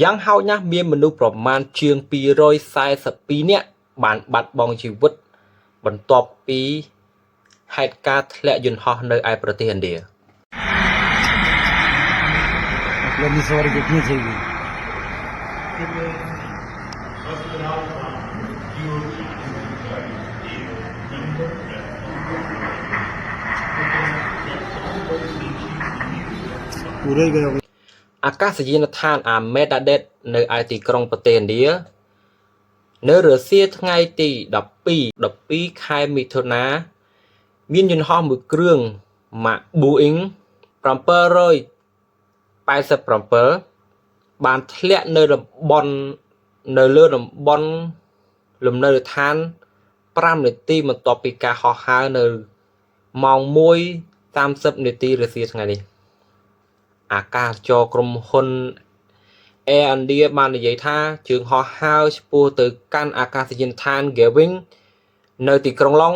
យ៉ាងហោចណាស់មានមនុស្សប្រមាណជាង242នាក់បានបាត់បង់ជីវិតបន្ទាប់ពីហេតុការណ៍ធ្លាក់យន្តហោះនៅឯប្រទេសឥណ្ឌា लंबी सवारी कितनी चाहिए? पूरा ही गया। អាកាសយានដ្ឋានអាមេដាដេតនៅឯទីក្រុងប្រទេសឥណ្ឌានៅរសៀលថ្ងៃទី12 12ខែមិថុនាមានយន្តហោះមួយគ្រឿងម៉ាក Boeing 787បានធ្លាក់នៅតំបន់នៅលើតំបន់លំនៅដ្ឋាន5នាទីបន្ទាប់ពីការហោះហើរនៅម៉ោង1:30នាទីរសៀលថ្ងៃនេះ អាកាសចរក្រុមហ៊ុន Air India បាននិយាយថាជើងហោះហើរឆ្ពោះទៅកាន់អាកាសយានដ្ឋាន Gatwick នៅទីក្រុងឡុង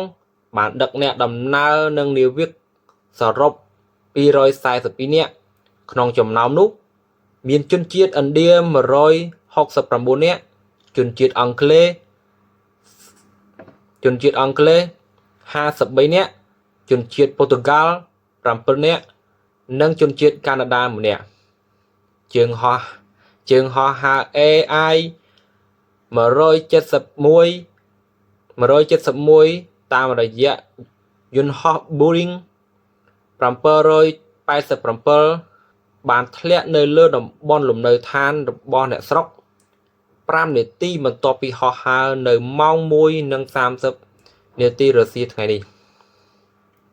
បានដឹកអ្នកដំណើរនិងនាវិកសរុប242នាក់ក្នុងចំណោមនោះ មានជនជាតិឥណ្ឌា169នាក់ជនជាតិអង់គ្លេសជនជាតិអង់គ្លេស53នាក់ជនជាតិប៉ូទុយហ្គាល់7នាក់ និងជនជាតិកាណាដាម្នាក់ជើងហោះជើងហោះហើរ AI 171 171តាមរយៈយន្តហោះ Boeing 787បានធ្លាក់នៅលើតំបន់លំនៅឋានរបស់អ្នកស្រុក5នាទីបន្ទាប់ពីហោះហើរនៅម៉ោង1:30នាទីរសៀលថ្ងៃនេះ។